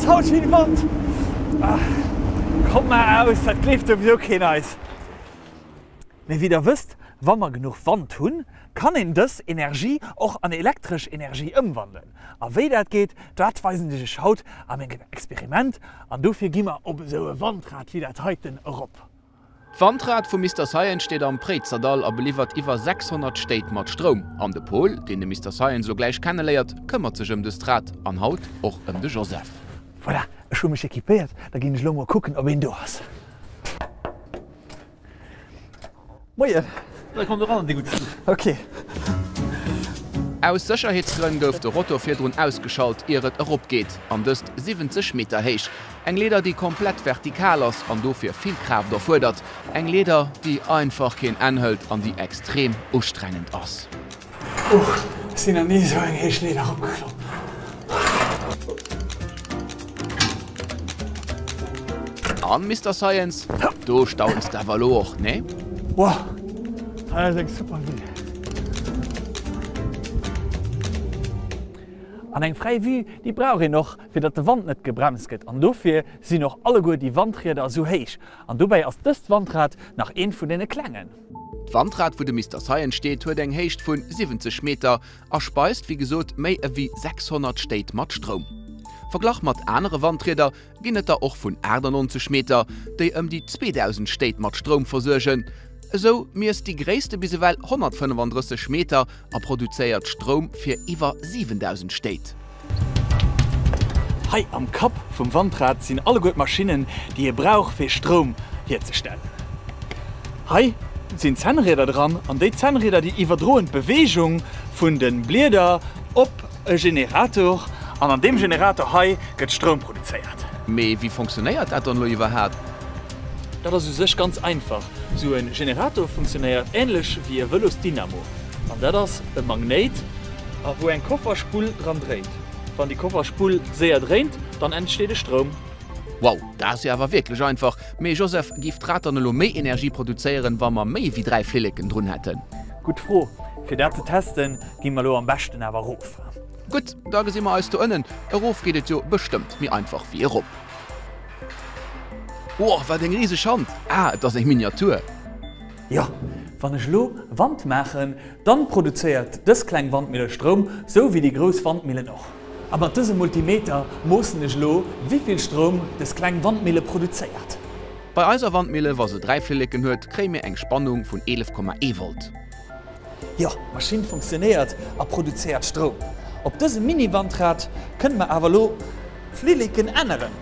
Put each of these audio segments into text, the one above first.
ass haut vill Wand! Kommt mar aus, dat gleeft souwisou keen eis. Mee wéi der wësst, wa mer genuch Wand hunn, kann een dës Energie och an elektresch Energie ëmwandelen. A wéi dat geet, dat weisen ech iech haut a mengem Experiment. An dofir gi mer op esou e Wandrad wéi dat heiten erop. D'Wandrad vum Mister Science steet am Préizerdall a beliwwert iwwer 600 Stéit mat Stroum. An de Pol, deen de Mister Science elo gläich kenneléiert, këmmert sech ëm dëst Rad an haut och ëm de Joseph. Voilà, ech hu mech equipéiert, da ginn ech elo mol kucken, ob een do ass. Moien! Da kommt eran an déi gutt Stuff. Ok. Aus Sécherheetsgrënn gouf de Rotor virdrun ausgeschalt, ier et eropgeet, an dëst 70 Meter héich. Eng Leeder, déi komplett vertikal ass an dofir vill Kraaft erfuerdert. Eng Leeder, déi einfach keen Enn hëlt an déi extrem ustrengend ass. Uch, ech sinn nach ni esou eng héich Leeder eropgeklomm. An, Mister Science, do stauns de awer elo och, nee? Wow, dat ass eng super Vue. An eng fräi Vue, déi brauch een och, fir datt de Wand net gebremst gëtt. An dofir sinn och alleguer déi Wandrieder esou héich. An dobäi ass dëst Wandrad nach eent vun deene klengen. D'Wandrad, wou de Mister Science steet, huet eng Héicht vun 70 Meter a speist, wéi gesot, méi ewéi 600 Stéit mat Stroum. Verglach mat anere Wandrieder ginn et der och vun 98 Meter, déi ëm déi 2.000 Stéit mat Stroum versuergen. Esou miesst déi gréisste bis ewell 135 Meter a produzéiert Stroum fir iwwer 7.000 Stéit. Hei am Kapp vum Wandrad sinn alleguer d'Maschinnen, déi ee brauch fir Stroum hierzestellen. Hei sinn Zännrieder dran an déi Zännrieder déi iwwerdroen d'Beweegung vun de Blieder op e Generator an an deem Generator hei gëtt Stroum produzéiert. Mee wéi fonctionnéiert dat dann elo iwwerhaapt? Dat ass u sech ganz einfach. Sou e Generator funktionéiert änlech wéi e Vëlosdynamo an dat ass e Magnéit, A wou eng Kofferspull dran dréint. Wann déi Kofferspull séier dréint, dann entsteet e Stroum. Wow, dat ass jo awer wierklech einfach. Mee Joseph, giff d'Rad dann elo méi Energie produzéieren, wa mer méi wéi 3 Flilleken drun hätten? Gutt Fro. Fir dat ze testen, gi mer elo am beschten awer erof. Gutt, da gesi mer eis do ënnen. Erof geet et jo bestëmmt méi einfach wéi erop. Woah, wat eng riseg Hand! Ah, et ass eng Miniatur. Jo, wann ech elo Wand maachen, dann produzéiert dës kleng Wandmille Stroum, sou wéi déi grouss Wandmillen och. A mat dësem Multimeter moossen ech elo, wéivill Stroum dës kleng Wandmille produzéiert. Bei eiser Wandmille, wa se 3 Flilleken huet, kréie mir eng Spannung vun 11,1 Volt. Jo, d'Maschinn funktionéiert a produzéiert Stroum. Op dësem Mini-Wandrad kënne mer awer elo d'Flilleken änneren.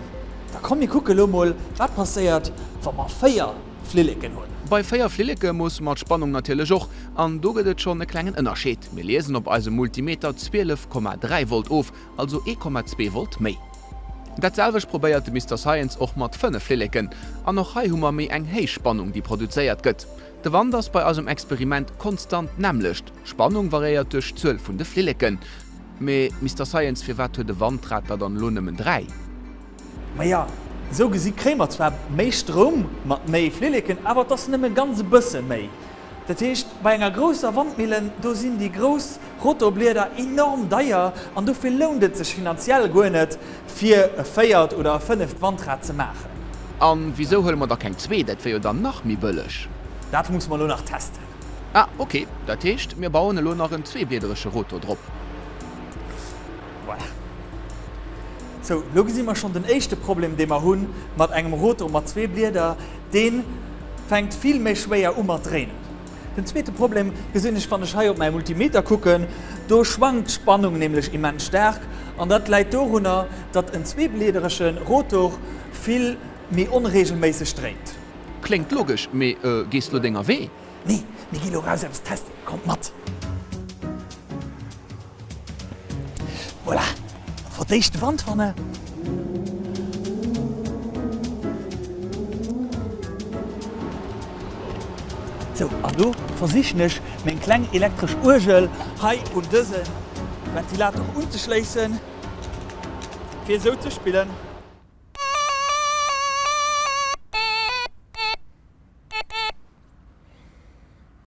Da komm mir kucke lo mol, wat passéiert, wa mer 4 Flilleken hunn. Bei 4 Flilleke moosse mer d'Spannung natierlech och, an do gëtt et schonn e klengen Ënnerscheed, Mir liesen op eisem Multimeter 12,3 Volt of, also 1,2 Volt méi. Dat selwecht probéiert de Mister Science och mat 5 Flilleken, an och hei hu mer méi eng héich Spannung déi produzéiert gëtt. De Wand ass bei eisem Experiment konstant d'nämmlecht, d'Spannung variéiert duerch d'Zuel vun de Flilleken. Mee Mister Science, firwat huet e Wandrad der dann elo nëmmen 3? Maja, esou gesi kréie mer zwar méi Stroum mat méi Flilleken, awer et ass nëmme ganz e bësse méi. Dat heescht, bei enger grousser Wandmillen, do sinn déi grouss Rotorblieder enorm deier an dofir lount et sech finanziell guer net, fir e véiert oder e fënneft Wandrad ze maachen. A wisou huele mer da keng zwee, dat wier jo dann nach méi bëlleg? Dat musse mer elo nach testen. Ah, ok, dat heescht, mir bauen elo nach en zweebliederege Rotor drop. Voilà. Sou, lo gesi mer schonn den éischte Problem, dee mer hu mat engem Rotor mat zwee Blieder, dee fänkt vill méi schwéier u mat dréinen. Den zweete Problem gesinn ech, wann ech hei op mäi Multimeter kucken, do schwankt d'Spannung nämlech immens staark an dat läit dorunner, datt en zweebliederege Rotor vill méi onreegelméisseg dréint. Kléngt logesch, mee gees lo denger Wee? Nee, mir gi lo raus eppes testen, kommt mat! Voilà, fir d'éischt de Wand fanne. Sou, an lo versichen ech meng kleng elektresch Uergel hei un dëse Ventilator unzeschléissen, fir esou ze spillen.